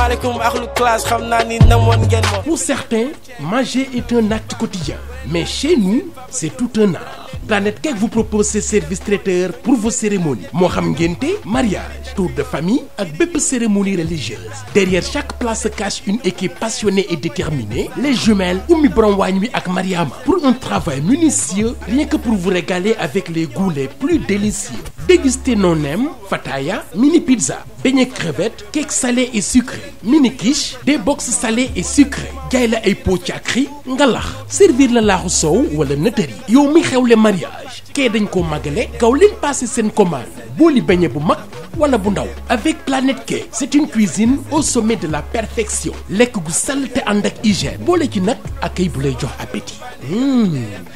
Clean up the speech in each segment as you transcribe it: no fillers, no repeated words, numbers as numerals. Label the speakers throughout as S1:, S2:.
S1: salaamaaleykum axlu classe xam naa ni namoon ngeen ma.
S2: Pour certains, manger est un acte quotidien. Mais chez nous, c'est tout un art. Planète Cake vous propose ses services traiteurs pour vos cérémonies. moo xam ngénte, mariage, tour de famille ak bépp cérémonie religieuse. Derrière chaque plat se cache une équipe passionnée et déterminée. Les jumelles Oumy Borom waañ wi ak Mariama pour un travail minutieux rien que pour vous régaler avec les goûts les plus délicieux. Dégustez nos nems, fataya, mini pizza, beignets crevettes, cake salé et sucré, mini quiche, des box salés et sucrés. jaay la ay pot cakri ngalax servir la laaxu soow wala nëtëri yow mi xewle mariage kee dañ ko màggale gaw leen passé seen commande booli beñe bu mag wala bu ndaw. Avec Planète Cake c'est une cuisine au sommet de la perfection lekk gu sell te ànd ak hygiène boole ci nag ak ay bu lay jox appétit.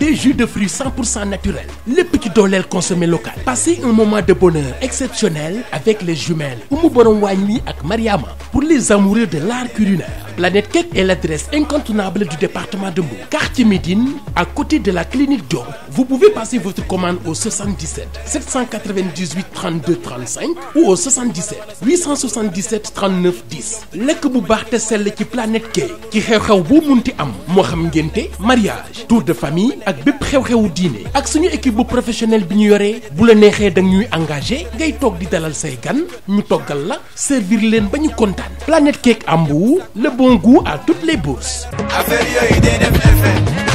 S2: Des jus de fruits 100% naturels lépp ci dooleel consommé local. Passez un moment de bonheur exceptionnel avec les jumelles Oumy Borom waañ wi ak Mariama. Pour les amoureux de l'art culinaire, Planète Cake est l'adresse incontournable du département de Mbour. Quartier Médine, à côté de la clinique Diop. Vous pouvez passer votre commande au 77 798 32 35 ou au 77 877 39 10. lekk bu baax te sell ci Planète Cake ci xew-xew bu munti am moo xam ngénte mariage tour de famille ak bépp xew-xewu diine ak suñu équipe bu professionnel bi ñu yoree bu la neexee da ñuy engagé ngay toog di dalal say gan ñu toggal la servir leen ba ñu kontaan. Planète Cake à Mbour, le bon goût à toutes les bourses.
S3: affaire yooyu day def effet.